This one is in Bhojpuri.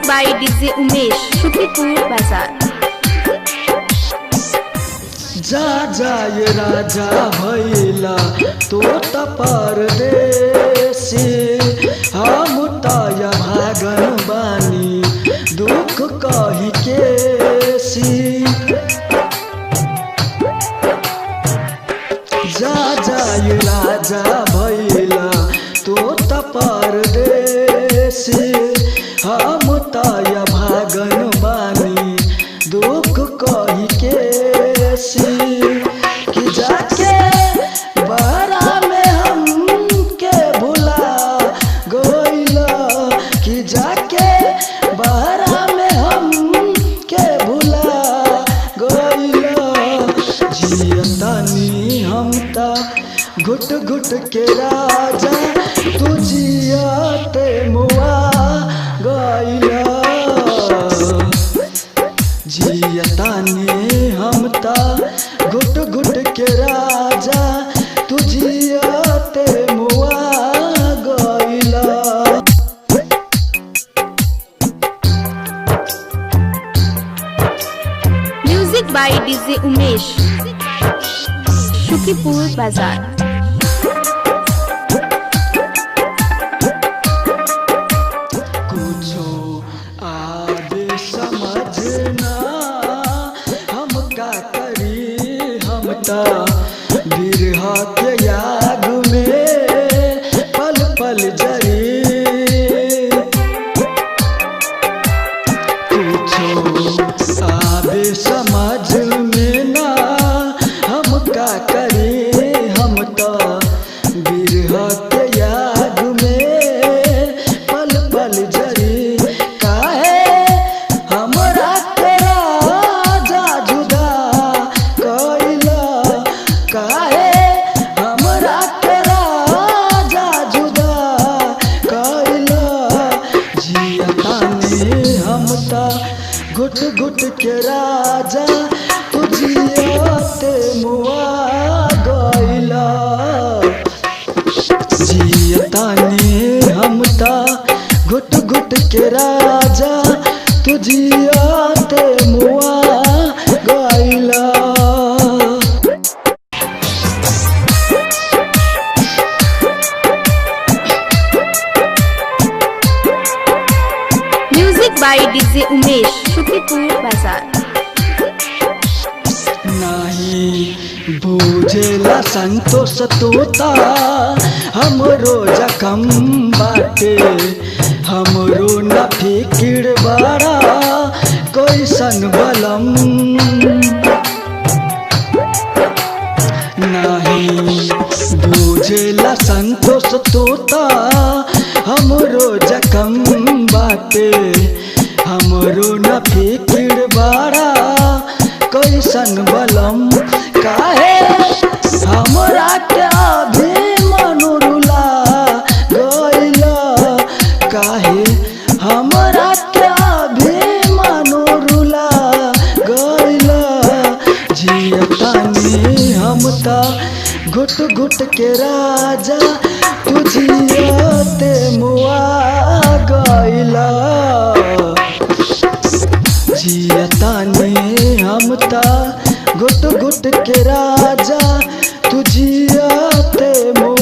By DJ Umesh, Shukipur Bazar. जा जाय राजा भैला तो त परदेसी, हम तया भागन बानी दुख कही केसी। जा जाय राजा भैला तो त परदेसी, हम तया भागन बानी दुख कही केसी। कि जाके बहरा में हम के भुला गइला, कि जाके बहरा में हम के भुला गइला। जियतानी हम त घुट घुट के राजा, तू जियते मुआ गइला। जियतानी हम त घुट घुट के राजा, तू जियते मुआ गइला। Music by DJ Umesh, Shukipur Bazar. कुछो आबे समझना हम का करी, हम त बिरहा के याद में पल पल जरी। कुछो आबे समझ में ना हम का करी, हम त बिरहा के याद में पल पल जरी। काहे हमरा के राजा जुदा कइला, काहे हमरा के राजा जुदा कइला। जियतानी हम त घुट घुट के राजा, तू जियते मुआ गइला। जियतानी हम त घुट घुट के राजा, तू जियते मुआ गइला। Music by DJ Umesh, Shukipur Bazar. नाही बुझेला संतोष तोता हमरो जखम बाटे, हमरो न फिकिर बड़ा कैसन बलम। नाही बुझेला संतोष तोता हमरो जखम बाटे, हमरो न फिकिर बड़ा कैसन बलम। काहे हमरा के अभी मनुरुला गइला, काहे हमरा के अभी मनुरुला गइला। जियतानी हम त घुट घुट के राजा, तू जियते मुआ गइला। जियतानी हम त घुट घुट के राजा, तू जियते मुआ